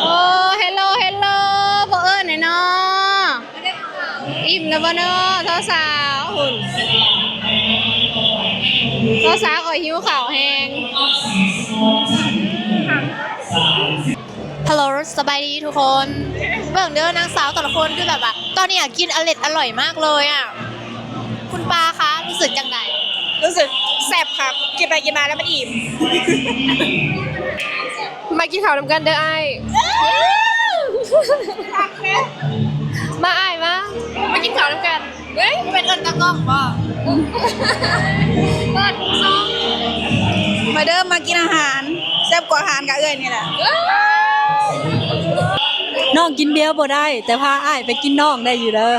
ໂອ້ ເຮລໂລ ເຮລໂລ ບໍ່ເອີ້ນແດ່ເນາະ. ອີ່ມແລ້ວບໍ່ເນາະ ສາວໆ ພຸ້ນ ສາວໆ ຂ້ອຍຫິວເຂົ້າແຮງ. ຮັລໂຫຼ ສະບາຍດີທຸກຄົນ. ເບິ່ງເດີ ນາງສາວແຕ່ລະຄົນຄືແບບວ່າ ຕອນນີ້ກິນອະເລັດອະລ່ອຍມາກເລີຍອະ. ຄຸນປ້າຄະ ຮູ້ສຶກຈັ່ງໃດ? ຮູ້ສຶກແຊບຄັກ ກິນໄປກິນມາແລ້ວມັນອີ່ມ. ມາກິນເຂົ້ານຳກັນເດີອ້າຍ. ມາອ້າຍມາ ມາກິນເຂົ້ານຳກັນ. ເອີຍ ເປັນເອີ້ນຕາກ້ອງບໍ່? ມາເດີ ມາກິນອາຫານ ແຊບກວ່າອາຫານກະເອື້ອຍນີ້ແຫຼະ. ນ້ອງກິນເບຍບໍ່ໄດ້ ແຕ່ພາອ້າຍໄປກິນນ້ອງໄດ້ຢູ່ເດີ.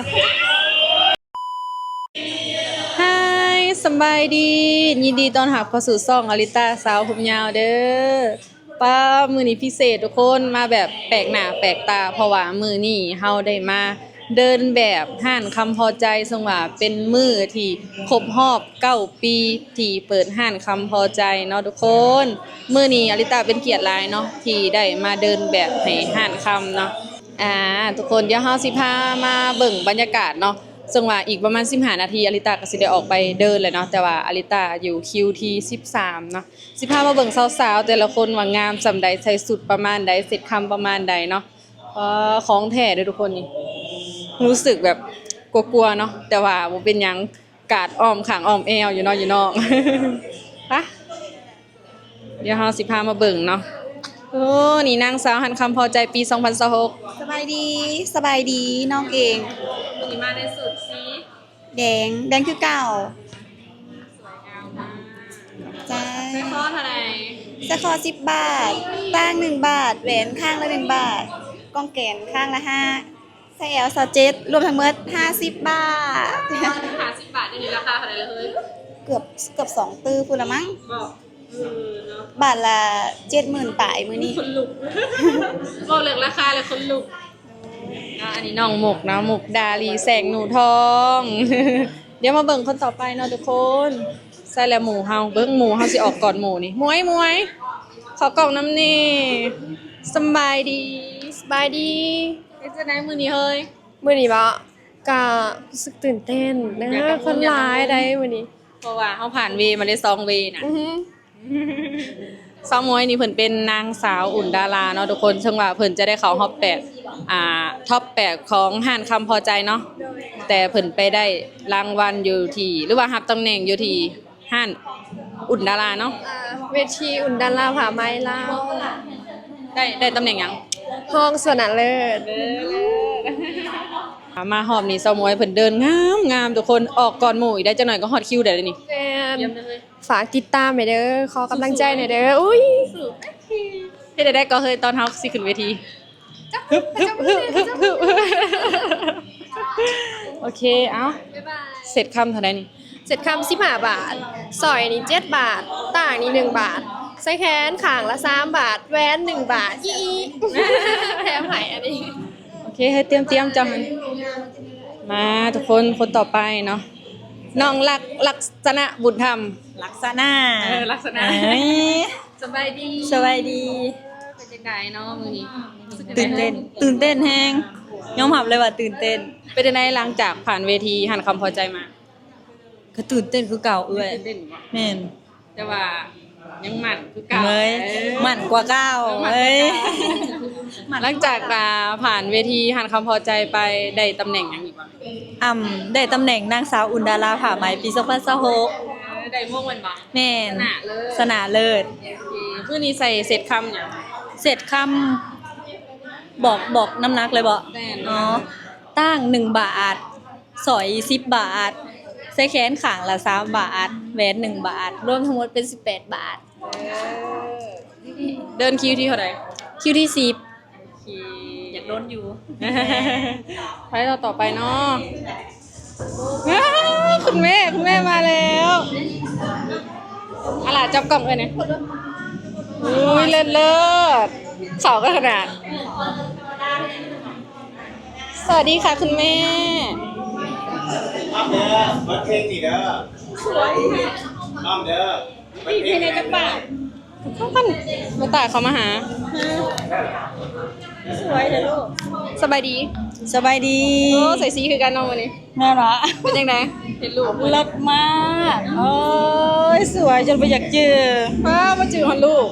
ຮາຍ ສະບາຍດີ ຍິນດີຕ້ອນຮັບເຂົ້າສູ່ຊ່ອງອາລິຕາສາວຜົມຍາວເດີ. ປ້າ ມື້ນີ້ພິເສດທຸກຄົນ ມາແບບແປກໜ້າແປກຕາ ເພາະວ່າມື້ນີ້ເຮົາໄດ້ມາເດີນແບບຮ້ານຄຳພໍໃຈ ເຊິ່ງວ່າເປັນມື້ທີ່ຄົບຮອບເກົ້າປີທີ່ເປີດຮ້ານຄຳພໍໃຈເນາະທຸກຄົນ. ມື້ນີ້ອາລິຕາເປັນກຽດຫຼາຍເນາະ ທີ່ໄດ້ມາເດີນແບບໃຫ້ຮ້ານຄຳເນາະ. ອ່າ ທຸກຄົນ ດຽວເຮົາຊິພາມາເບິ່ງບັນຍາກາດເນາະ ເຊິ່ງວ່າອີກປະມານສິບຫ້ານາທີ ອາລິຕາກໍຊິໄດ້ອອກໄປເດີນແລ້ວເນາະ. ແຕ່ວ່າອາລິຕາຢູ່ຄິວທີສິບສາມເນາະ. ຊິພາມາເບິ່ງສາວໆແຕ່ລະຄົນວ່າງາມສ່ຳໃດ ໃສ່ຊຸດປະມານໃດ ເຊັດຄຳປະມານໃດເນາະ. ເອີ ຂອງແທ້ເດີທຸກຄົນ ນີ້ ຮູ້ສຶກແບບກົວໆເນາະ ແຕ່ວ່າບໍ່ເປັນຫຍັງ ກາດອ້ອມຂ້າງອ້ອມແອວຢູ່ເນາະ ຢູ່ນອກ. ປະ ດຽວເຮົາຊິພາມາເບິ່ງເນາະ. ໂອ້ ນີ້ນາງສາວຮ້ານຄຳພໍໃຈປີສອງພັນຊາວຫົກ. ສະບາຍດີ ສະບາຍດີ ນ້ອງເອງ. ມື້ນີ້ມາໃນຊຸດສີ ແດງ ແດງຄືເກົ່າ. ສວຍງາມມາກ. ໃສ່ຄໍເທົ່າໃດ? ໃສ່ຄໍສິບບາດ, ຕ່າງໜຶ່ງບາດ, ແຫວນຂ້າງລະໜຶ່ງບາດ, ກ້ອງແກນຂ້າງລະຫ້າ, ໃສ່ແອວຊາວເຈັດ, ລວມທັງໝົດຫ້າສິບບາດ. ຫ້າສິບບາດ ດຽວນີ້ລາຄາເທົ່າໃດລະເຮີ້ຍ? ເກືອບ ເກືອບສອງຕື້ພຸ້ນລະມັ້ງ. ບໍ່ ເອີເນາະ ບາດລະເຈັດໝື່ນປາຍມື້ນີ້. ຂົນລຸກ ເວົ້າເລື່ອງລາຄາແລ້ວຂົນລຸກ. ເນາະ ອັນນີ້ນ້ອງມຸກເນາະ ມຸກດາລີ ແສງໜູທອງ. ດຽວມາເບິ່ງຄົນຕໍ່ໄປເນາະທຸກຄົນ. ໃສ່ແລ້ວໝູ່ເຮົາ ເບິ່ງໝູ່ເຮົາຊິອອກກ່ອນໝູ່ນີ້. ໝວຍ ໝວຍ ຂໍກ້ອງນຳແດ່. ສຳບາຍດີ ສະບາຍດີ. ເປັນຈັ່ງໃດມື້ນີ້ເຮີ້ຍ? ມື້ນີ້ເບາະ ກະຮູ້ສຶກຕື່ນເຕັ້ນເດີ ຄົນຫຼາຍໃດ໋ມື້ນີ້ ເພາະວ່າເຮົາຜ່ານເວມາໄດ້ສອງເວນະ. ອືຮຶ ສາວໝວຍນີ້ເພິ່ນເປັນນາງສາວອຸ່ນດາລາເນາະທຸກຄົນ ເຊິ່ງວ່າເພິ່ນຈະໄດ້ເຂົ້າຮອບແປດ ອ່າ ທັອບແປດຂອງຮ້ານຄຳພໍໃຈເນາະ. ແຕ່ເພິ່ນໄປໄດ້ລາງວັນຢູ່ທີ່ ຫຼືວ່າຮັບຕຳແໜ່ງຢູ່ທີ່ຮ້ານອຸ່ນດາລາເນາະ. ອ່າ ເວທີອຸ່ນດາລາຜ້າໄໝລາວ ໄດ້ ໄດ້ຕຳແໜ່ງຫຍັງ? ຮອງຊະນະເລີດ. ເອີ ມາຮອບນີ້ສາວໝວຍເພິ່ນເດີນງາມໆ ທຸກຄົນ ອອກກ່ອນໝູ່ອີກໄດ໋ ຈັກໜ້ອຍກໍຮອດຄິວໄດ້ແລ້ວນີ້. ແມ່ນ ຝາກຕິດຕາມແດ່ເດີ ຂໍກຳລັງໃຈແດ່ເດີ. ອຸ້ຍ ເຮັດໄດ້ກໍເຮີ້ຍ ຕອນເຮົາຊິຂຶ້ນເວທີ. ຮຶບ ຮຶບ ຮຶບ ຮຶບ ຮຶບ. ໂອເຄ ເອົາ ບາຍບາຍ. ເຊັດຄຳເທົ່າໃດນີ້? ເຊັດຄຳສິບຫ້າບາດ, ສ້ອຍນີ້ເຈັດບາດ, ຕ່າງນີ້ໜຶ່ງບາດ, ສາຍແຂນຂ້າງລະສາມບາດ, ແຫວນໜຶ່ງບາດ. ອີ ແຖມໃຫ້ອັນນີ້. ໂອເຄ ເຮີ້ຍ ຕຽມໆ ເຈົ້າຫັ້ນ. ມາທຸກຄົນ ຄົນຕໍ່ໄປເນາະ ນ້ອງລັກ ລັກສະນະບຸນທຳ. ລັກສະນະ ເອີ ລັກສະນະ. ເອີຍ ສະບາຍດີ ສະບາຍດີ. ເປັນຈັ່ງໃດເນາະມື້ນີ້? ຕື່ນເຕັ້ນ ຕື່ນເຕັ້ນແຮງ ຍອມຮັບເລີຍວ່າຕື່ນເຕັ້ນ. ເປັນຈັ່ງໃດຫຼັງຈາກຜ່ານເວທີຮ້ານຄຳພໍໃຈມາ? ກໍຕື່ນເຕັ້ນຄືເກົ່າເອື້ອຍ. ຕື່ນເຕັ້ນບໍ່? ແມ່ນ. ແຕ່ວ່າຍັງໝັ້ນຄືເກົ່າ. ເອີຍ ເອີ ໝັ້ນກວ່າເກົ່າ. ເອີ ໝັ້ນກວ່າເກົ່າ. ເອີຍ ຫຼັງຈາກ ອ່າ ຜ່ານເວທີຮ້ານຄຳພໍໃຈໄປ ໄດ້ຕຳແໜ່ງຫຍັງອີກບໍ່? ອຳ ໄດ້ຕຳແໜ່ງນາງສາວອຸ່ນດາລາຜ້າໄໝປີສອງພັນຊາວຫົກ. ເອີ ໄດ້ມົ້ງແມ່ນບໍ່? ແມ່ນ ຊະນະເລີດ ຊະນະເລີດ. ໂອເຄ ມື້ນີ້ໃສ່ເຊັດຄຳຫຍັງ? ເຊັດຄຳ ບອກ ບອກນ້ຳໜັກເລີຍບໍ່? ແມ່ນ. ອໍ ຕ່າງໜຶ່ງບາດ, ສ້ອຍສິບບາດ, ສາຍແຂນຂ້າງລະສາມບາດ, ແຫວນໜຶ່ງບາດ, ລວມທັງໝົດເປັນສິບແປດບາດ. ເດີນຄິວທີເທົ່າໃດ? ຄິວທີສິບ. ໂອເຄ ຢາກໂດນຢູ່. ໄປຕໍ່ ຕໍ່ໄປເນາະ. ອ້າ ຄຸນແມ່ ຄຸນແມ່ມາແລ້ວ. ອາຫຼາ ຈັບກ້ອງເອີ້ນແດ່. ອຸ້ຍ ເລີດ ເລີດ ເຂົ້າກັນຂະໜາດ. ສະຫວັດດີຄ່ະຄຸນແມ່. ອ້ອມເດີ ເປີດເພງນີ້ເດີ. ອ້ອມເດີ ເປີດເພງນີ້ເດີ. ສອງພັນ ບໍ່ຕາເຂົ້າມາຫາ. ສວຍເດີ້ລູກ. ສະບາຍດີ. ສະບາຍດີ. ໂອ້ ໃສ່ສີຄືກັນເນາະມື້ນີ້. ແມ່ນຫວາ? ເປັນຈັ່ງໃດ? ເຫັນລູກ ເລີດມາກ. ໂອ້ຍ ສວຍຈົນບໍ່ຢາກຈື່. ປ້າ ມາຈື່ຮອດລູກ.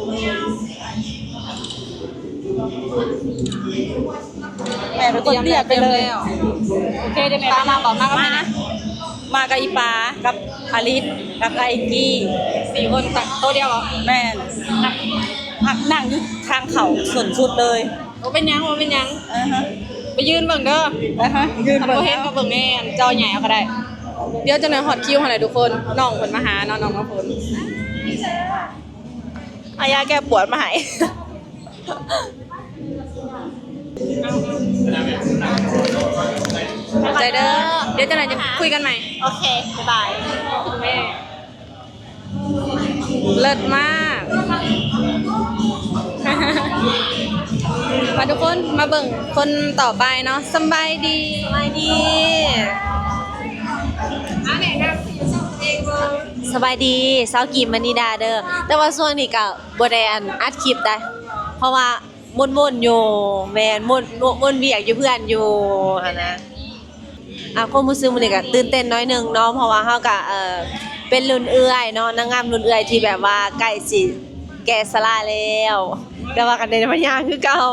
ແມ່ເປັນຄົນເລືອກໄປເລີຍ. ໂອເຄ ດຽວແມ່ພາມາບອກ ມາກັບໃຜນະ? ມາກັບອີປາ ກັບອາລິດ ກັບອ້າຍເອກກີ້. ສີ່ຄົນ ໂຕດຽວເບາະ? ແມ່ນ. ພັກ ພັກນັ່ງຢູ່ທາງເຂົ້າສົ້ນສຸດເລີຍ. ບໍ່ເປັນຫຍັງ ບໍ່ເປັນຫຍັງ. ອ່າຮະ ໄປຢືນເບິ່ງເດີ້. ອ່າຮະ ຢືນເບິ່ງ. ຄັນບໍ່ເຫັນກໍເບິ່ງໃນຈໍໃຫຍ່ເອົາກໍໄດ້. ດຽວຈັກໜ່ອຍຮອດຄິວຫັ້ນແຫຼະທຸກຄົນ. ນ້ອງເພິ່ນມາຫາເນາະ ນ້ອງນ້ຳຝົນ. ເອົາຢາແກ້ປວດມາໃຫ້. ຂອບໃຈເດີ້. ດຽວຈັກໜ່ອຍຈະຄຸຍກັນໃໝ່. ໂອເຄ ບາຍບາຍ. ເລີດມາກ. ມາທຸກຄົນ ມາເບິ່ງຄົນຕໍ່ໄປເນາະ. ສະບາຍດີ. ສະບາຍດີ. ສະບາຍດີ ສາວກີມມະນີດາເດີ້. ແຕ່ວ່າຊ່ວງນີ້ກະບໍ່ໄດ້ອັນ ອັດຄລິບໃດ ເພາະວ່າ ວົນໆຢູ່. ແມ່ນ ວົນ ວົນວຽກຢູ່ເພື່ອນຢູ່ຫັ້ນນະ. ອ່າ ຄວາມຮູ້ສຶກມື້ນີ້ກະຕື່ນເຕັ້ນໜ້ອຍໜຶ່ງເນາະ ເພາະວ່າເຮົາກະ ເອີ ເປັນລຸ້ນເອື້ອຍເນາະ ນາງງາມລຸ້ນເອື້ອຍທີ່ແບບວ່າໃກ້ຊິແກ່ຊະລາແລ້ວ ແຕ່ວ່າກະໄດ້ມາຍ່າງຄືເກົ່າ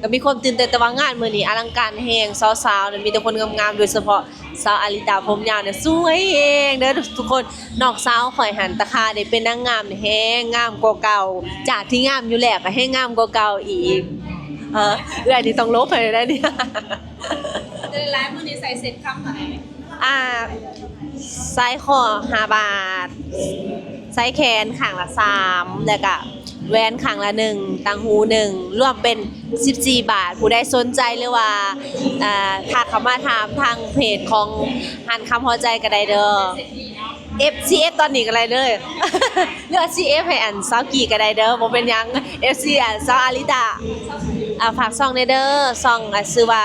ກະມີຄວາມຕື່ນເຕັ້ນ. ແຕ່ວ່າງານມື້ນີ້ອະລັງການແຮງ ສາວໆນະ ມີແຕ່ຄົນງາມໆ ໂດຍສະເພາະ ສາວອາລິຕາ ຜົມຍາວນີ້ສວຍແຮງເດີ້ທຸກຄົນ. ນ້ອງສາວຂ້ອຍຫັ້ນ ຕາຄາໄດ້ເປັນນາງງາມແຮງງາມກວ່າເກົ່າ ຈາກທີ່ງາມຢູ່ແລ້ວກໍແຮງງາມກວ່າເກົ່າອີກ. ເອີ ເອື້ອຍນີ້ຕ້ອງຫຼົບໃຫ້ໄດ້ນີ້. ແຕ່ຫຼາຍມື້ນີ້ໃສ່ເສັດຄຳເທົ່າໃດ? ອ່າ ສາຍຄໍຫ້າບາດ ສາຍແຂນຂ້າງລະສາມ ແລ້ວກະ ແຫວນຂ້າງລະໜຶ່ງ ຕ່າງຫູໜຶ່ງ ລວມເປັນສິບສີ່ບາດ. ຜູ້ໃດສົນໃຈ ຫຼືວ່າ ອ່າ ທັກເຂົ້າມາຖາມທາງເພຈຂອງຮ້ານຄຳພໍໃຈກໍໄດ້ເດີ້. ເອັຟ ຊີເອັຟ ຕອນນີ້ກໍໄດ້ເດີ້ ຫຼືວ່າ ຊີເອັຟ ໃຫ້ອັນສາວກີ້ກໍໄດ້ເດີ້ ບໍ່ເປັນຫຍັງ. ເອັຟ ຊີ ອັນສາວອາລິຕາ ອ່າ ຝາກຊ່ອງແດ່ເດີ້ ຊ່ອງ ອ່າ ຊື່ວ່າ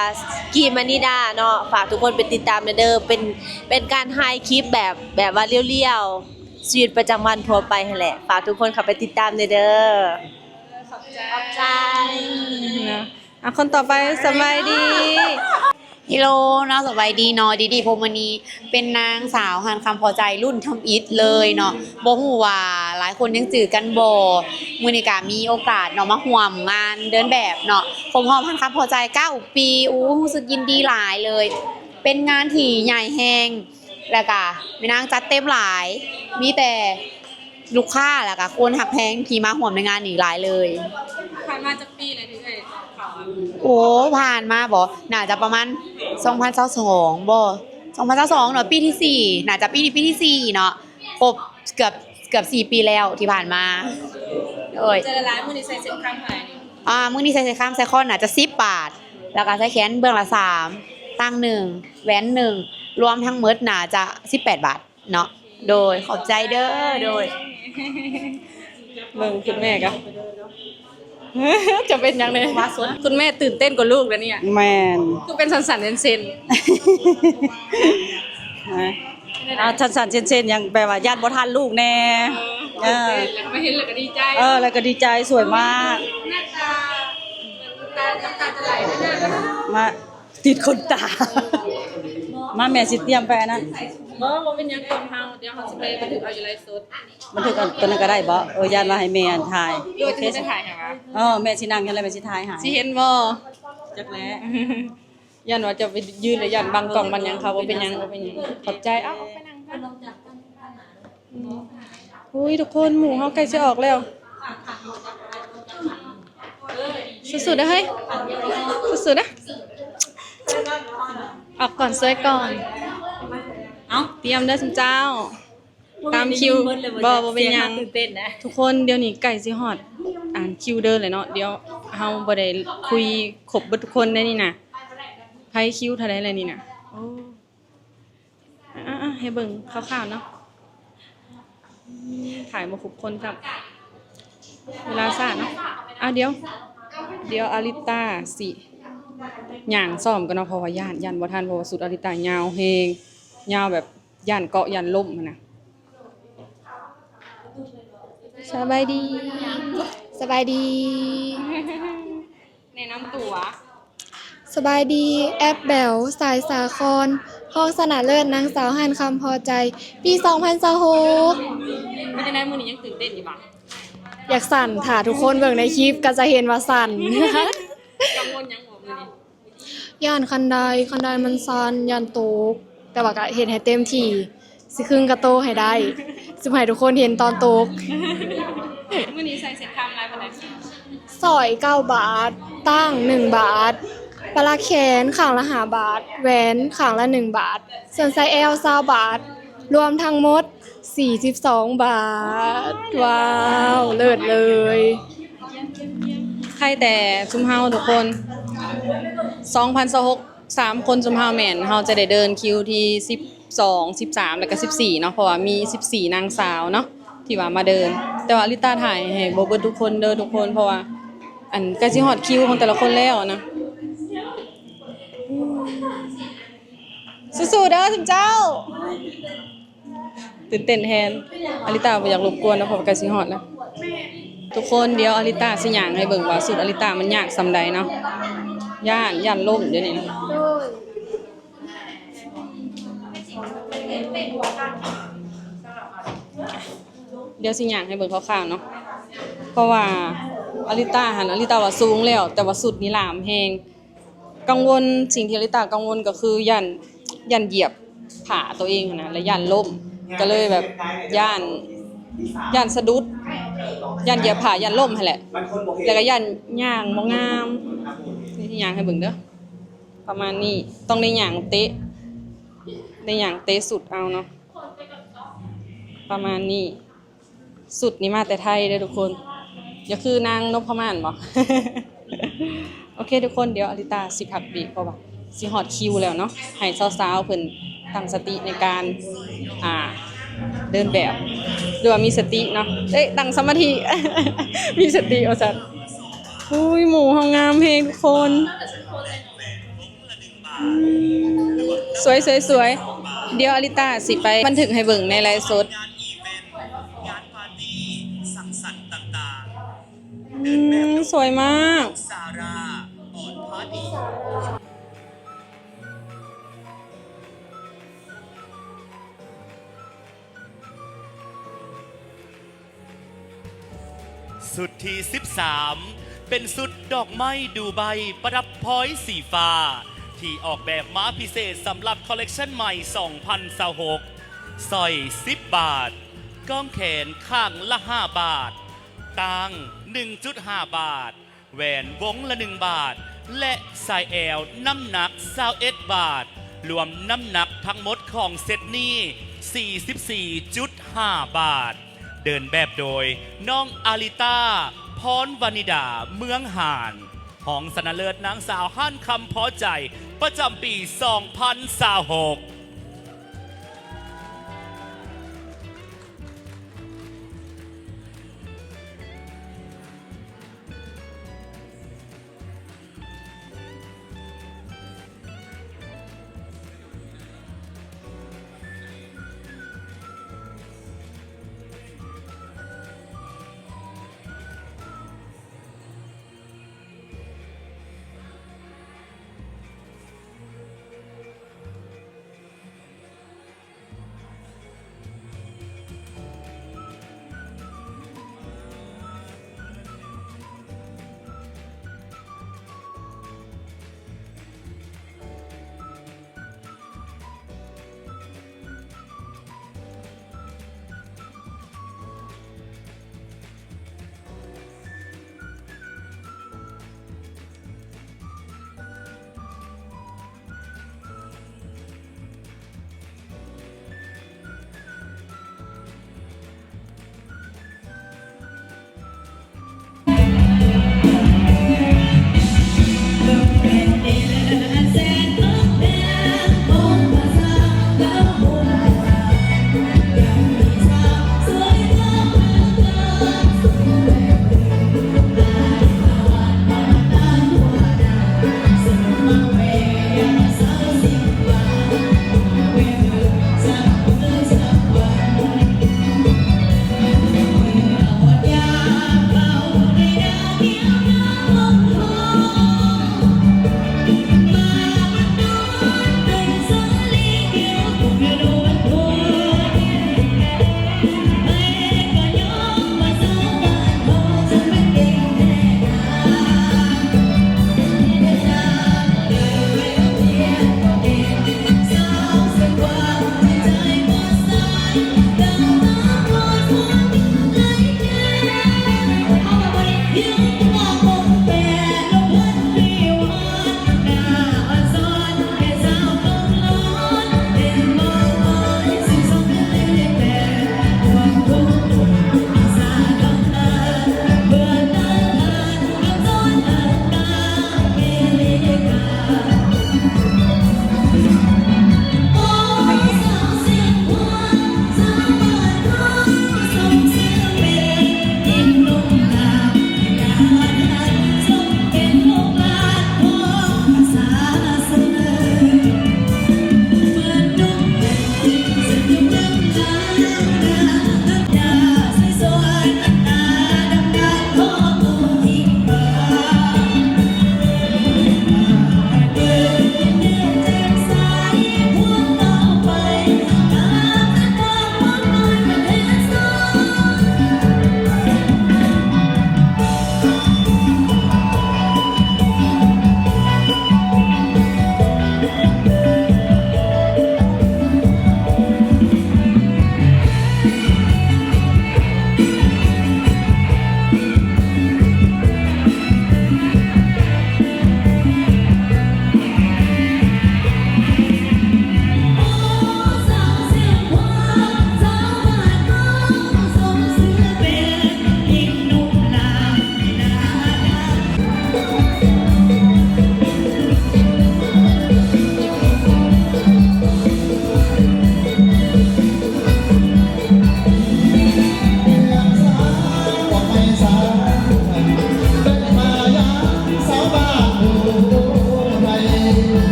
ກີ້ມະນີດາເນາະ. ຝາກທຸກຄົນໄປຕິດຕາມແດ່ເດີ້ ເປັນ ເປັນການຖ່າຍຄລິບແບບ ແບບວ່າລຽວໆ ຊີວິດປະຈຳວັນທົ່ວໄປຫັ້ນແຫຼະ. ຝາກທຸກຄົນເຂົ້າໄປຕິດຕາມແດ່ເດີ້. ຂອບໃຈ ຂອບໃຈນະ. ອ່ະ ຄົນຕໍ່ໄປ. ສະບາຍດີ. ເຮໂລເນາະ ສະບາຍດີເນາະ ດີດີ ພົມມະນີ ເປັນນາງສາວຮ້ານຄຳພໍໃຈລຸ້ນທຳອິດເລີຍເນາະ. ບໍ່ຮູ້ວ່າຫຼາຍຄົນຍັງຈື່ກັນບໍ່? ມື້ນີ້ກະມີໂອກາດເນາະ ມາຮ່ວມງານເດີນແບບເນາະ ຄົບຮອບຮ້ານຄຳພໍໃຈເກົ້າປີ. ໂອ້ ຮູ້ສຶກຍິນດີຫຼາຍເລີຍ ເປັນງານທີ່ໃຫຍ່ແຮງ ແລ້ວກະແມ່ນາງຈັດເຕັມຫຼາຍ ມີແຕ່ລູກຄ້າ ແລ້ວກະຄົນຮັກແພງທີ່ມາຮ່ວມໃນງານນີ້ຫຼາຍເລີຍ. ຜ່ານມາຈັກປີແລ້ວທີ່ເອື້ອຍເຂົ້າມາ? ໂອ້ ຜ່ານມາບໍ? ໜ້າຈະປະມານສອງພັນຊາວສອງບໍ? ສອງພັນຊາວສອງເນາະ ປີທີສີ່ ໜ້າຈະປີນີ້ປີທີສີ່ເນາະ ຄົບເກືອບ ເກືອບສີ່ປີແລ້ວທີ່ຜ່ານມາ. ໂດຍ ໃຈລະລາຍ. ມື້ນີ້ໃສ່ເສັດຄຳເທົ່າໃດນີ້? ອ່າ ມື້ນີ້ໃສ່ເສັດຄຳ ສາຍຄໍໜ້າຈະສິບບາດ ແລ້ວກະສາຍແຂນເບື້ອງລະສາມ ຕ່າງໜຶ່ງ ແຫວນໜຶ່ງ ລວມທັງໝົດໜ້າຈະສິບແປດບາດເນາະ. ໂດຍ ຂອບໃຈເດີ້. ໂດຍ ເບິ່ງຄຸນແມ່ກະ ຈະເປັນຫຍັງແດ່? ຄຸນແມ່ຕື່ນເຕັ້ນກວ່າລູກແລ້ວນີ້. ແມ່ນ ຄືເປັນສັ່ນໆເຊັນໆ ອ່າ ສັ່ນໆເຊັນໆ ຫຍັງ ແປວ່າຢ້ານບໍ່ທັນລູກແດ່. ເອີ ເອີ ແລ້ວກໍມາເຫັນແລ້ວກໍດີໃຈ. ເອີ ແລ້ວກໍດີໃຈ ສວຍມາກ. ນ້ຳຕາ ນ້ຳຕາຈະໄຫຼເລີຍ. ມາ ຕິດຂົນຕາ. ມາ ແມ່ຊິຕຽມໄປອັນນັ້ນ. ບໍ່ ບໍ່ເປັນຫຍັງ ກ່ອນເຮົາ ດຽວເຮົາຊິໄປບັນທຶກເອົາຢູ່ໄລຟ໌ສົດ. ບັນທຶກເອົາຕົວນັ້ນກໍໄດ້ບໍ? ເອີ ຢ້ານວ່າໃຫ້ແມ່ອັນຖ່າຍ. ໂດຍ ໂອເຄ ຊິໄປຖ່າຍໃຫ້ຫວາ? ເອີ ແມ່ຊິນັ່ງຫັ້ນແຫຼະ ແມ່ຊິຖ່າຍໃຫ້. ຊິເຫັນບໍ່? ຈັກແຫຼະ ຢ້ານວ່າຈະໄປຢືນແລ້ວຢ້ານບັງກ້ອງບັງຫຍັງເຂົາ. ບໍ່ເປັນຫຍັງ ບໍ່ເປັນຫຍັງ. ຂອບໃຈ. ເອົາ ເອົາໄປນັ່ງ. ອຸ້ຍ ທຸກຄົນ ໝູ່ເຮົາໃກ້ຊິອອກແລ້ວ. ສູ້ໆ ເດີ້ເຮີ້ຍ ສູ້ໆ ເດີ້ ອອກກ່ອນ ສວຍກ່ອນ. ເອົ້າ ຕຽມເດີ້ຊຸມເຈົ້າ ຕາມຄິວ. ບໍ່ ບໍ່ເປັນຫຍັງ ຕື່ນເຕັ້ນນະ ທຸກຄົນ. ດຽວນີ້ໃກ້ຊິຮອດອັນຄິວເດີແລ້ວເນາະ. ດຽວເຮົາບໍ່ໄດ້ຄຸຍຄົບເບິດທຸກຄົນເດ້ນີ້ນະ. ໃຜຄິວເທົ່າໃດແລ້ວນີ້ນະ? ໂອ້ ອ່າໆ ໃຫ້ເບິ່ງຄ່າວໆເນາະ ຖ່າຍບໍ່ຄົບຄົນຊ້ຳ ເວລາຊ້າເນາະ. ອ່າ ດຽວ ດຽວອາລິຕາຊິຍ່າງຊ້ອມກ່ອນເນາະ ເພາະວ່າຢ້ານ ຢ້ານບໍ່ທັນ ເພາະວ່າຊຸດອາລິຕາຍາວແຮງ ຍາວແບບຢ້ານເກາະຢ້ານລົ້ມຫັ້ນນະ. ສະບາຍດີ ສະບາຍດີ ແນະນຳຕົວ. ສະບາຍດີ ແອັບແບວ ສາຍສາຄອນ ຮອງຊະນະເລີດນາງສາວ ຫັນຄຳພໍໃຈ ປີສອງພັນຊາວຫົກ. ເປັນຈັ່ງໃດ ມື້ນີ້ຍັງຕື່ນເຕັ້ນຢູ່ບໍ່? ຢາກສັ່ນ ຖ້າທຸກຄົນເບິ່ງໃນຄລິບກໍຈະເຫັນວ່າສັ່ນ. ກັງວົນຫຍັງບໍ່ມື້ນີ້? ຢ້ານຄັນໄດ ຄັນໄດມັນສັ່ນ ຢ້ານຕົກ ແຕ່ວ່າກໍເຮັດໃຫ້ເຕັມທີ່ ຊິຄຶງກະໂຕໃຫ້ໄດ້ ຊິໃຫ້ທຸກຄົນເຫັນຕອນຕົກ. ມື້ນີ້ໃສ່ເສັ້ນຄຳຫຼາຍປານໃດ? ສ້ອຍເກົ້າບາດ, ຕ່າງໜຶ່ງບາດ, ປະຫຼັກແຂນຂ້າງລະຫ້າບາດ, ແຫວນຂ້າງລະໜຶ່ງບາດ, ສ່ວນໃສ່ແອວຊາວບາດ, ລວມທັງໝົດສີ່ສິບສອງບາດ. ວ້າວ ເລີດເລີຍ. ໃຄແຕ່ຊຸມເຮົາທຸກຄົນ ສອງພັນຊາວຫົກ ສາມຄົນຊຸມເຮົາແມ່ນເຮົາຈະໄດ້ເດີນຄິວທີສິບສອງ ສິບສາມ ແລ້ວກະສິບສີ່ເນາະ ເພາະວ່າມີສິບສີ່ນາງສາວເນາະ ທີ່ວ່າມາເດີນ ແຕ່ວ່າອາລິຕາຖ່າຍໃຫ້ບໍ່ເບິດທຸກຄົນເດີທຸກຄົນ ເພາະວ່າ ອັນ ໃກ້ຊິຮອດຄິວຂອງແຕ່ລະຄົນແລ້ວນະ. ສູ້ໆເດີຊຸມເຈົ້າ. ຕື່ນເຕັ້ນແທນ ອາລິຕາບໍ່ຢາກລົບກວນເນາະ ເພາະວ່າໃກ້ຊິຮອດແລ້ວ. ທຸກຄົນ ດຽວອາລິຕາຊິຍ່າງໃຫ້ເບິ່ງວ່າຊຸດອາລິຕາມັນຍາກສ່ຳໃດເນາະ. ຢ້ານ ຢ້ານລົ້ມດຽວນີ້ນະ. ດຽວຊິຍ່າງໃຫ້ເບິ່ງຄ່າວໆເນາະ ເພາະວ່າອາລິຕາຫັ້ນ ອາລິຕາວ່າສູງແລ້ວ ແຕ່ວ່າຊຸດນີ້ຫຼາມແຮງ. ກັງວົນ ສິ່ງທີ່ອາລິຕາກັງວົນກໍຄືຢ້ານ ຢ້ານຢຽບຜ້າໂຕເອງຫັ້ນນະ ແລະ ຢ້ານລົ້ມ ກໍເລີຍແບບຢ້ານ ຢ້ານສະດຸດ ຢ້ານຢຽບຜ້າ ຢ້ານລົ້ມຫັ້ນແຫຼະ ແລ້ວກໍຢ້ານຍ່າງບໍ່ງາມ. ນີ້ຊິຍ່າງໃຫ້ເບິ່ງເດີ ປະມານນີ້ ຕ້ອງໄດ້ຍ່າງເຕະ ໄດ້ຍ່າງເຕະຊຸດເອົາເນາະ ປະມານນີ້. ຊຸດນີ້ມາແຕ່ໄທເດີທຸກຄົນ ຢ່າຄືນາງນົບພະມານບໍ? ໂອເຄທຸກຄົນ ດຽວອາລິຕາຊິພັກເບຣກ ເພາະວ່າຊິຮອດຄິວແລ້ວເນາະ ໃຫ້ສາວໆເພິ່ນຕັ້ງສະຕິໃນການ ອ່າ ເດີນແບບ ຫຼືວ່າມີສະຕິເນາະ ເອີຍ ຕັ້ງສະມາທິ ມີສະຕິວ່າຊັ້ນ. ອຸ້ຍ ໝູ່ເຮົາງາມແຮງທຸກຄົນ. ອືມ ສວຍໆໆ ດຽວອາລິຕາຊິໄປບັນທຶກໃຫ້ເບິ່ງໃນໄລຟ໌ສົດ. ອືມ ສວຍມາກ. ຊຸດທີສິບສາມ ເປັນຊຸດດອກໄມ້ດູໄບປະດັບພອຍສີຟ້າ ທີ່ອອກແບບມາພິເສດສຳລັບຄໍເລັກຊັນໃໝ່ສອງພັນຊາວຫົກ. ສ້ອຍສິບບາດ, ກ້ອງແຂນຂ້າງລະຫ້າບາດ, ຕ່າງໜຶ່ງຈຸດຫ້າບາດ, ແຫວນວົງລະໜຶ່ງບາດ ແລະ ສາຍແອວນ້ຳໜັກຊາວເອັດບາດ. ລວມນ້ຳໜັກທັງໝົດຂອງເຊັດນີ້ ສີ່ສິບສີ່ຈຸດຫ້າບາດ. ເດີນແບບໂດຍ ນ້ອງອາລິຕາ ພອນວະນິດາ ເມືອງຫານ, ຮອງຊະນະເລີດນາງສາວ ຫັນຄຳພໍໃຈ ປະຈຳປີສອງພັນຊາວຫົກ.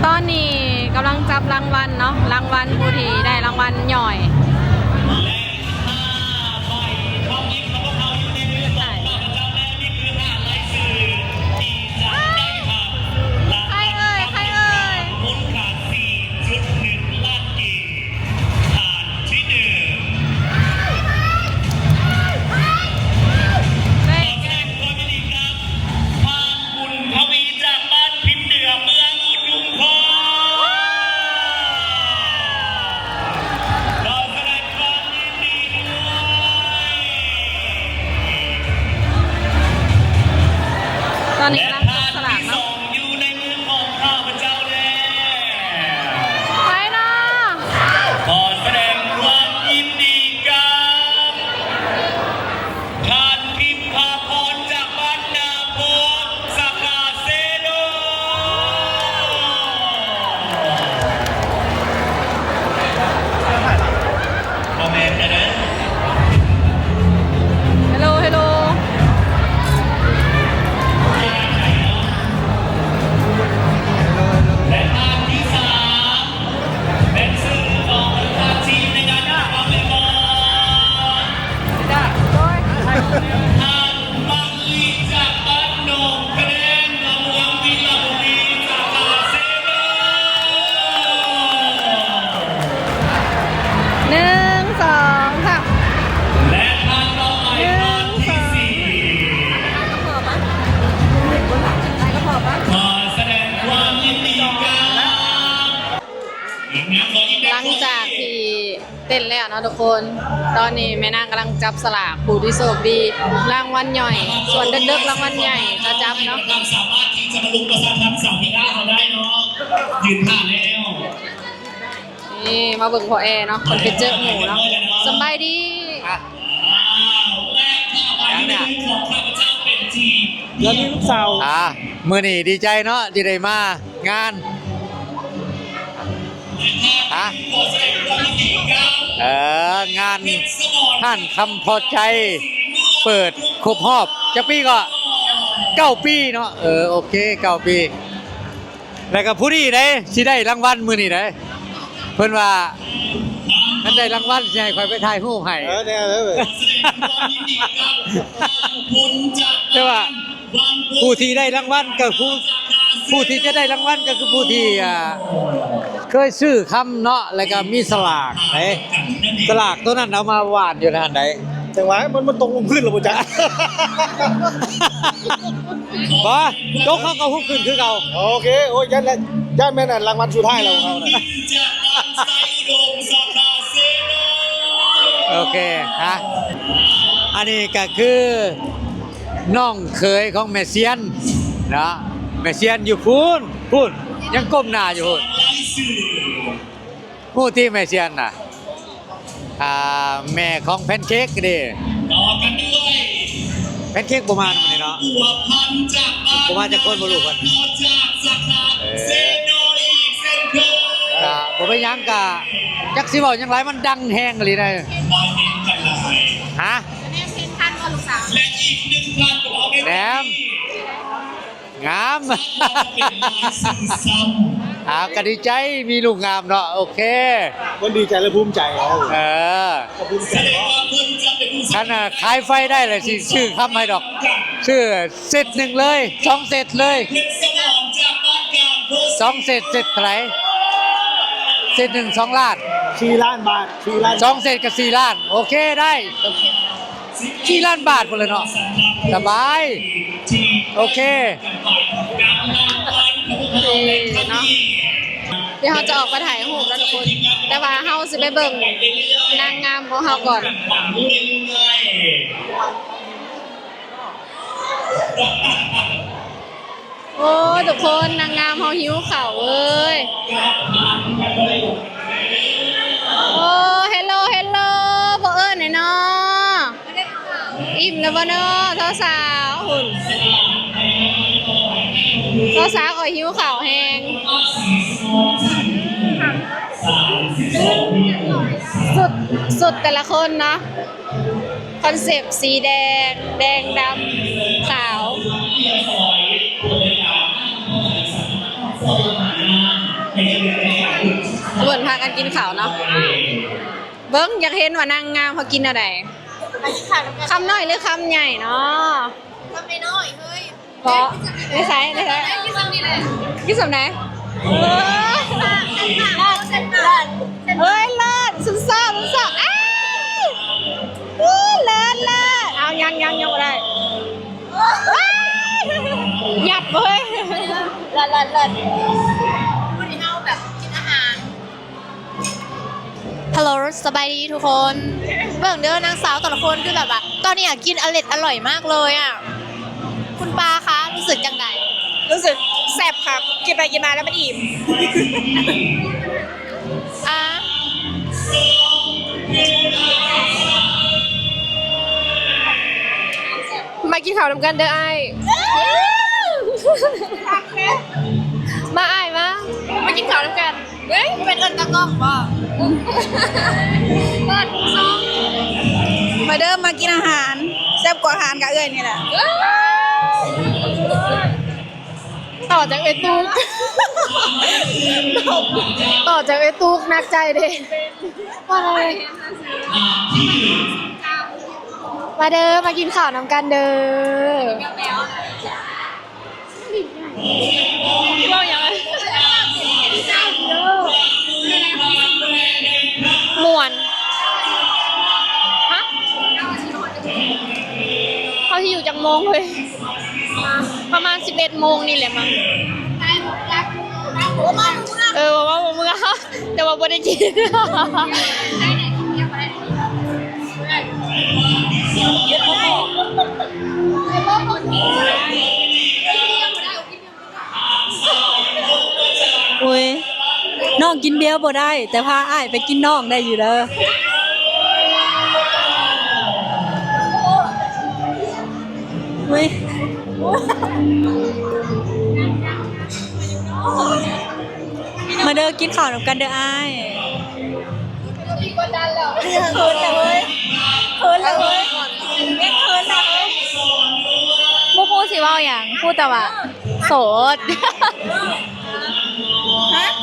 ຕອນນີ້ກຳລັງຈັບລາງວັນເນາະ, ລາງວັນຜູ້ທີ່ໄດ້ລາງວັນຍ່ອຍ. ໃຜເອີຍ ໃຜເອີຍ? ທ່ານທີ່ໜຶ່ງ ຂໍສະແດງຄວາມຍິນດີກັບ ທ່ານ ບຸນທະວີ ຈາກບ້ານພິມເດືອ ເມືອງອຸທຸມພອນ. ຂໍສະແດງຄວາມຍິນດີດ້ວຍ. ຕອນນີ້ກຳລັງຈັບສະຫຼາກເນາະ. ແລະທ່ານທີສອງຢູ່ໃນມືຂອງຂ້າພະເຈົ້າແລ້ວ. ໃຜເນາະ? ຂໍສະແດງຄວາມຍິນດີກັບ ທ່ານ ພິມພາພອນ ຈາກບ້ານນາໂພນ ສາຂາເຊໂນ. ບໍ່ແມ່ນເດີ. ເຮໂລ ເຮໂລ. ແລະທ່ານທີສາມ ແດນເຊີຂອງທາງທີມໃນງານ ໂດຍ ທ່ານ ມັງລີຈາກບ້ານໜອງກະແດງ ເມືອງວິລະບູລີ ສາຂາເຊໂນ. ໜຶ່ງ ສອງ ສາມ. ແລະທ່ານຕໍ່ໄປ ໜຶ່ງ ທ່ານທີສີ່ ສອງ ຂໍສະແດງຄວາມຍິນດີກັບ ຫຼັງຈາກທີ່ເຕັ້ນແລ້ວເນາະທຸກຄົນ, ຕອນນີ້ແມ່ນາງກຳລັງຈັບສະຫຼາກຜູ້ທີ່ໂຊກດີ ລາງວັນຍ່ອຍ ສ່ວນເດິກໆລາງວັນໃຫຍ່ຈະຈັບເນາະ. ສາມາດທີ່ຈະມາລົງປະຊາທັນສາວພິລາເຮົາໄດ້ເນາະ, ຢືນຖ້າແລ້ວ. ນີ້ມາເບິ່ງພໍ່ແອເນາະ, ເພິ່ນໄປເຈີໝູ່ເນາະ. ສະບາຍດີ. ແລ້ວມີລູກສາວ. ອ່າ ມື້ນີ້ດີໃຈເນາະ ທີ່ໄດ້ມາ ງານ ຮະ ເອີ ງານຮ້ານຄຳພໍໃຈ ເປີດຄົບຮອບຈັກປີເກາະ? ເກົ້າປີເນາະ. ເອີ ໂອເຄ ເກົ້າປີ. ແລ້ວກໍຜູ້ນີ້ເດ້ ຊິໄດ້ລາງວັນມື້ນີ້ເດ້ ເພິ່ນວ່າ ຄັນໄດ້ລາງວັນ ຊິໃຫ້ຂ້ອຍໄປຖ່າຍຮູບໃຫ້. ເອີ ແນ່ເລີຍ. ແຕ່ວ່າ ຜູ້ທີ່ໄດ້ລາງວັນກໍຄື ຜູ້ທີ່ຈະໄດ້ລາງວັນກໍຄືຜູ້ທີ່ ອ່າ ເຄີຍຊື້ຄຳເນາະ ແລ້ວກໍມີສະຫຼາກເດ້ ສະຫຼາກໂຕນັ້ນເອົາມາຫວ່ານຢູ່ຫັ້ນໃດ. ຈັ່ງຫວະ ມັນ ມັນຕົກລົງພື້ນແລ້ວບໍ່ຈັກ. ບໍ່ ຕົກເຮົາກໍຮຸບຂຶ້ນຄືເກົ່າ. ໂອເຄ ໂອ້ຍ ຢ້ານແລ້ວ ຢ້ານແມ່ນອັນລາງວັນສຸດທ້າຍແລ້ວຂອງເຮົານະ. ໂອເຄ ຮະ ອັນນີ້ກໍຄື ນ້ອງເຂີຍຂອງແມ່ຊຽນເນາະ, ແມ່ຊຽນຢູ່ພຸ້ນ ພຸ້ນ ຍັງກົ້ມໜ້າຢູ່ພຸ້ນ. ຮູ້ຕິແມ່ຊຽນນະ ອ່າ ແມ່ຂອງແພນເຄ້ກເດ້. ຕໍ່ກັນດ້ວຍ ແພນເຄ້ກບໍ່ມານຳນີ້ເນາະ. ບົວພັນຈາກບ້ານ ບໍ່ມາຈັກຄົນບໍ່ຮູ້ເພິ່ນ ຈາກສາຂາ ເອີ ເຊໂນອີກເຊັ່ນເຄີຍ. ກະບໍ່ເປັນຫຍັງ ກະຈັກຊິເວົ້າຫຍັງຫຼາຍ ມັນດັງແຮງອີ່ຫຼີໃດ. ຮະ? ແລະອີກໜຶ່ງທ່ານຂອງເຮົາໃນ ແນມ ງາມ. ອ້າວ ກໍດີໃຈ ມີລູກງາມເນາະ. ໂອເຄ ເພິ່ນດີໃຈ ແລະ ພູມໃຈ. ເອີ ກໍພູມໃຈ. ຄັນຂາຍໄຟໄດ້ລະຊິຊື້ຄຳໃຫ້ດອກ ຊື້ເຊັດໜຶ່ງເລີຍ ສອງເຊັດເລີຍ. ສອງເຊັດ ເຊັດເທົ່າໃດ? ເຊັດໜຶ່ງ ສອງລ້ານ ສີ່ລ້ານບາດ. ສອງເຊັດກໍສີ່ລ້ານ. ໂອເຄ ໄດ້ ສີ່ລ້ານບາດພຸ້ນແຫຼະເນາະ. ສະບາຍ. ໂອເຄ ເນາະ. ດຽວເຮົາຈະອອກໄປຖ່າຍຮູບແລ້ວທຸກຄົນ ແຕ່ວ່າເຮົາຊິໄປເບິ່ງນາງງາມຂອງເຮົາກ່ອນ. ໂອ້ ທຸກຄົນ ນາງງາມເຮົາຫິວເຂົ້າເວີຍ. ໂອ້ ເຮລໂລ ເຮລໂລ ບໍ່ເອີ້ນແດ່ເນາະ. ອີ່ມແລ້ວບໍ່ເນາະ ສາວໆ ຫຸ້ນ ສາວໆ ຂ້ອຍຫິວເຂົ້າແຮງ. ຊຸດ ຊຸດແຕ່ລະຄົນເນາະ ຄອນເຊັບສີແດງ ແດງດຳ ຂາວ. ເພິ່ນພາກັນກິນເຂົ້າເນາະ ເບິ່ງ ຢາກເຫັນວ່ານາງງາມເຂົາກິນແນວໃດ. ຄຳນ້ອຍຫຼືຄຳໃຫຍ່ເນາະ? ຄຳນ້ອຍໆ ເຮີ້ຍ. ເກາະ ໃນໃສ ໃນໃສ ກິນສ່ຳໃດ? ເອີ ເອີຍ ເລີດ ຊຸນຊອບ ຊຸນຊອບ ອ້າຍ ເອີ ເລີດ ເລີດ. ເອົາ ຍັງ ຍັງ ຍັງບໍ່ໄດ້ ຫຍັບເວີຍ. ເລີດ ເລີດ ເລີດ. ມື້ນີ້ເຮົາແບບກິນອາຫານ ຮັລໂຫຼ ສະບາຍດີທຸກຄົນ. ເບິ່ງເດີ ນາງສາວແຕ່ລະຄົນ ຄືແບບວ່າ ຕອນນີ້ອະ ກິນອະເລັດອະລ່ອຍມາກເລີຍອະ. ຄຸນປາຄະ ຮູ້ສຶກຈັ່ງໃດ? ຮູ້ສຶກແຊບຄັກ ກິນໄປກິນມາແລ້ວມັນອີ່ມ. ອາ ມາກິນເຂົ້ານຳກັນເດີອ້າຍ. ມາອ້າຍ ມາ ມາກິນເຂົ້ານຳກັນ. ເຮີ້ຍ ແມ່ນເອີ້ນຕາກ້ອງບໍ່? ເປີດສອງ ມາເດີ ມາກິນອາຫານ ແຊບກວ່າອາຫານກະເອື້ອຍນີ້ແຫຼະ. ຕໍ່ຈາກເອື້ອຍຕຸກ ຕໍ່ຈາກເອື້ອຍຕຸກ ໜັກໃຈເດ້. ມາເດີ ມາກິນເຂົ້ານຳກັນເດີ. ເວົ້າຫຍັງ? ມ່ວນ. ຮະ? ເຮົາຊິຢູ່ຈັກໂມງເຮີ້ຍ? ປະມານສິບເອັດໂມງນີ້ແຫຼະມັງ. ເອີ ເວົ້າບໍ່ເມືອ ແຕ່ວ່າບໍ່ໄດ້ກິນ. ໂອ້ຍ ນ້ອງກິນເບຍບໍ່ໄດ້ ແຕ່ພາອ້າຍໄປກິນນ້ອງໄດ້ຢູ່ເດີ. ໂອ້ຍ ມາເດີ ກິນເຂົ້ານຳກັນເດີອ້າຍ. ເຂີນລະເວີຍ ເຂີນລະເວີຍ ເຂີນລະເວີຍ. ບໍ່ຮູ້ຊິເວົ້າຫຍັງ ຮູ້ແຕ່ວ່າໂສດ. ຮະ? ເ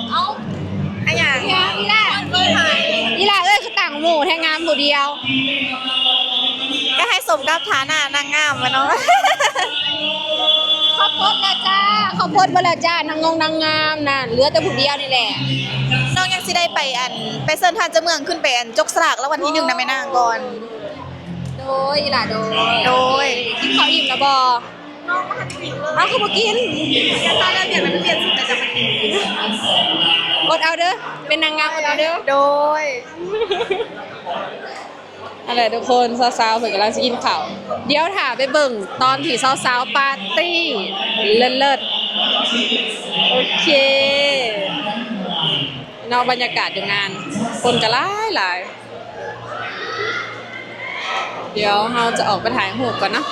ອົ້າ ອາຫຍັງ? ອີ່ຫຼ້າ ອີ່ຫຼ້າເອີຍ ຄືຕ່າງໝູ່ແທ້ ງາມຜູ້ດຽວ. ກະໃຫ້ສົມກັບຖານະນາງງາມແຫຼະເນາະ. ເຂົ້າພົດແລ້ວຈ້າ ເຂົ້າພົດເບິດແລ້ວຈ້າ ນາງງາມ ນາງງາມນັ້ນ ເຫຼືອແຕ່ຜູ້ດຽວນີ້ແຫຼະ. ນ້ອງຍັງຊິໄດ້ໄປ ອັນ ໄປເຊີນທ່ານເຈົ້າເມືອງຂຶ້ນໄປ ອັນ ຈົກສະຫຼາກລາງວັນທີໜຶ່ງນຳແມ່ນາງກ່ອນ. ໂດຍ ອີ່ຫຼ້າ ໂດຍ ໂດຍ. ກິນເຂົ້າອີ່ມແລ້ວບໍ່? ເອົ້າ ຄືບໍ່ກິນ? ອດເອົາເດີ ເປັນນາງງາມ ອດເອົາເດີ. ໂດຍ. ຫັ້ນແຫຼະທຸກຄົນ ສາວໆ ເພິ່ນກຳລັງຊິກິນເຂົ້າ. ດຽວຖ້າໄປເບິ່ງຕອນທີ່ສາວໆ ປາຕີ້ເລີດໆ. ໂອເຄເນາະ ບັນຍາກາດຢູ່ງານ ຄົນກະຫຼາຍໆ. ດຽວເຮົາຈະອອກໄປຖ່າຍຮູບກ່ອນເນາະ.